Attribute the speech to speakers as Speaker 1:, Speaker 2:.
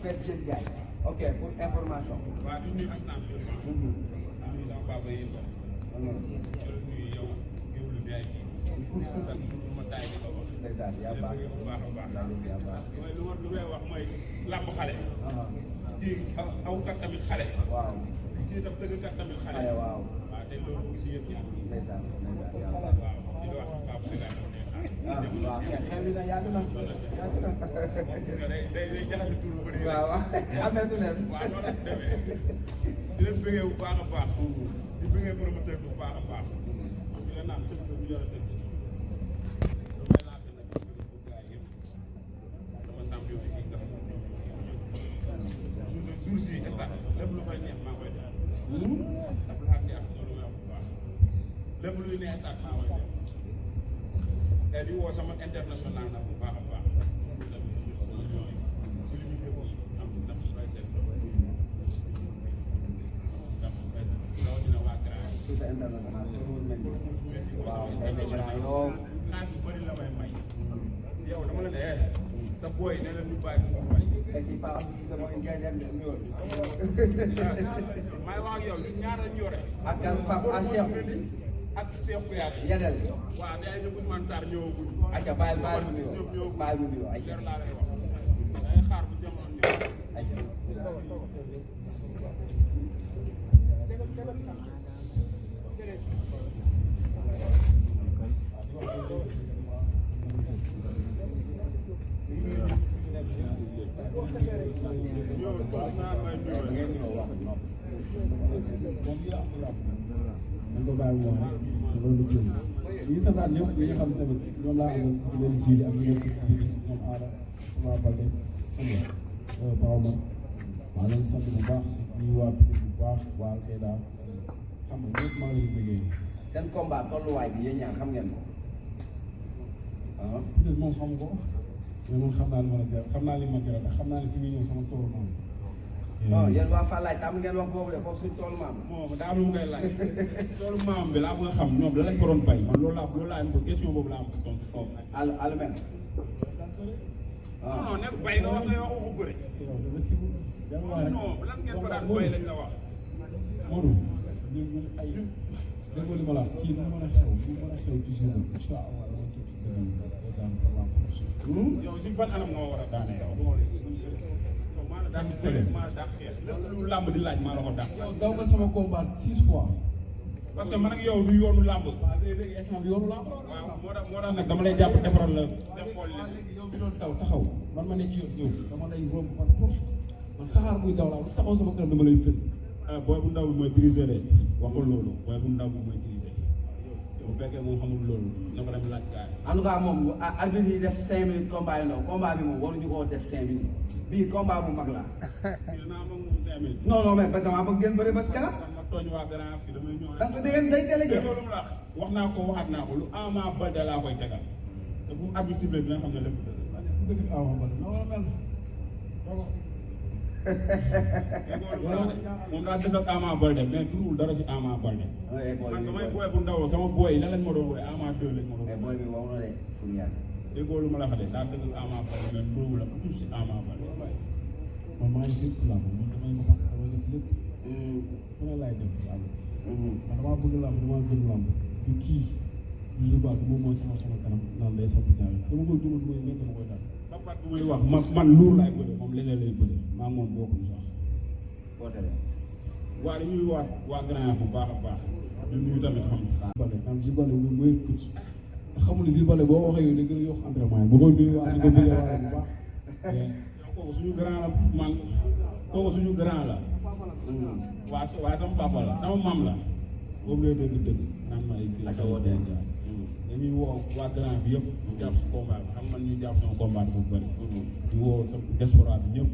Speaker 1: Père Diène Ndiaye. Ok pour information.
Speaker 2: waaw du nuyu assistance bi aussi. du nuyu sama papa yi quoi. nuyu yow yow lu jaay kii. sant ma taay di ko wax.
Speaker 1: ndeysaan yaa baax
Speaker 2: bu baax a baax.
Speaker 1: yaa baax.
Speaker 2: mooy lu may wax mooy làmb xale. ci awkat tamit xale.
Speaker 1: waaw.
Speaker 2: kii tam tëggkat tamit xale.
Speaker 1: waaw.
Speaker 2: waaw te loolu aussi yëpp yaa ngi.
Speaker 1: ndeysaan yaa
Speaker 2: waaw di la wax papa bi daal
Speaker 1: waaw xel na yàgg na yàgg na.
Speaker 2: day jaxase tur bu bëri.
Speaker 1: waaw ameetu leen.
Speaker 2: waaw noonu la demee di leen bëggee bu baax a baax. di bëggee promoteur bu baax a baax. di la naan tëgg bu yor a tëgg. damay lancé nag pour gars yi yëpp. sama champion yi nga xam ne ñoom jour si instant lépp lu fay neex maa koy def. dafa la neex loolu may wax bu baax. lépp luy neex sax maa koy def. te di woo sama international nag bu baax a baax.
Speaker 1: waaw ay médecins yoo.
Speaker 2: xaalis bu bëri la may may. yow dama la ne sa booy ne la ñu bàyyi ko may.
Speaker 1: te ci Paa Abdou Cissé mooy Ndiaye dem de nuyoo.
Speaker 2: may wax ak yow ñun ñaar lañ yore.
Speaker 1: ak Pape ak Cheikh.
Speaker 2: ak Cheikh Kouyaté.
Speaker 1: Yadel.
Speaker 2: waaw te ay ñoom Ousmane Sarr ñëwagul.
Speaker 1: ayca bàyyi mu nuyoo bàyyi mu nuyoo ayca.
Speaker 2: leer laa lay wax. day xaar bu jamono ñëw.
Speaker 1: ayca.
Speaker 3: man ko bàyyi mu wax rek loolu lu jëm ñi santaat ñëpp ñi nga xam tamit ñoom laa amoon ci leen jiidi ak ñoom si biir ñoom aada waa Balde xam nga Pao man maa leen sant bu baax ñu waa Pikine bu baax waa Alkeda xam nga ñëpp maa ngi leen bëggee
Speaker 1: seen combat tolluwaay bi yéen ñaar xam ngeen ko.
Speaker 3: peut-être moom xam ko mais man xam naa li ma la jar xam naa li ma jar te xam naa ne fi muy ñëw sama toolu maam.
Speaker 1: non yéen waa Fallaye tam ngeen wax boobu de foofu suñ toolu maam.
Speaker 2: moom daa am lu mu koy laaj. toolu maam bi laa bëgg a xam ñoom la lañ ko doon bay man loolu laa am ko question boobu laa am ko tontu foofu.
Speaker 1: allo men.
Speaker 2: non non nekk bay nga wax nga wax waxu bëre. non lan ngeen ko daan bay lañ la wax.
Speaker 3: Modou ñu ay déggoo li ma la kii bu mën a xew bu mën a xew ci suuf incha allah dama ci daan par la force.
Speaker 2: yow si ban anam nga war a daane yow. maa la daan xeex lépp lu làmb di laaj maa la ko daan.
Speaker 3: yow daw nga sama combat 6 fois.
Speaker 2: parce que man ak yow du yoonu làmb.
Speaker 3: waaw léegi instant bi yoonu làmb.
Speaker 2: waaw moo tax nag dama lay jàpp defaral la dem xool leen.
Speaker 3: léegi yow mi doon daw taxaw man ma ne ci yow dama lay romb par force man saxaar muy daw laa lu taxaw sama kanam dama lay fël.
Speaker 2: booy bu ndaw bi mooy diriger de waxul loolu booy bu ndaw bi mooy diriger bu fekkee moom xamul loolu na ko dem laaj gars yi.
Speaker 1: en tout cas moom arbitre yi def 5 minutes combat yi ndaw combat bi moom waruñu koo def 5 minutes bii combat bu mag la.
Speaker 2: dinaa am ak moom 5 minutes.
Speaker 1: non non mais parce que maa bëgg ngeen bëri parce que nag.
Speaker 2: ma tooñ waa Grand fii damay ñëw.
Speaker 1: parce que da ngeen day teel a jeex.
Speaker 2: loolu mu la wax naa ko waxaat naa ko lu Ama Baldé laa koy tegal te bu arbitre sifflé dina xam ne lépp dëgg.
Speaker 3: bu dëgg Ama Baldé na war a mel.
Speaker 2: moom daa dëgg ak Ama Baldé mais turul dara si Ama Baldé. man damay booy bu ndaw sama booy yi lan lañ ma doon wooye Ama 2 lañ ma doon wooye.
Speaker 1: mais booy bi wow na de pour yàgg.
Speaker 2: déggoo lu ma la waxee daa dëgg ak Ama Baldé mais turul la tout si Ama Baldé.
Speaker 3: man maa ngi fépp làmb man damay mën damay def lépp. fu ne laay def si àll. man damaa bëgg làmb damaa gën làmb du kii toujours ba moom moo taxaw sama kanam naan day samp jaay dama koy dugal du may nekk dama koy daal.
Speaker 2: Pape bu muy wax man luur laay bëri moom léeg-léeg lay bëri maa moom bokkuñu sax. waa dañuy waat waa Grand bu baax a baax ñun ñu tamit xam.
Speaker 3: Baldé naan Jules Baldé moom mooy coach xamul ne Jules Baldé boo waxee yow da gën a yokk entraînement yi bu ko nuyu waa ko bëggee waa bu baax.
Speaker 2: kooku suñu grand la man kooku suñu grand la. waa sama papa la sama maam la. boobu ngay dégg naan ma ay kii dañuy woo waa Grand bi yëpp ñu jàpp si combat bi xam man ñu jàpp sama combat bu bëri. di woo sa diaspora bi ñëpp.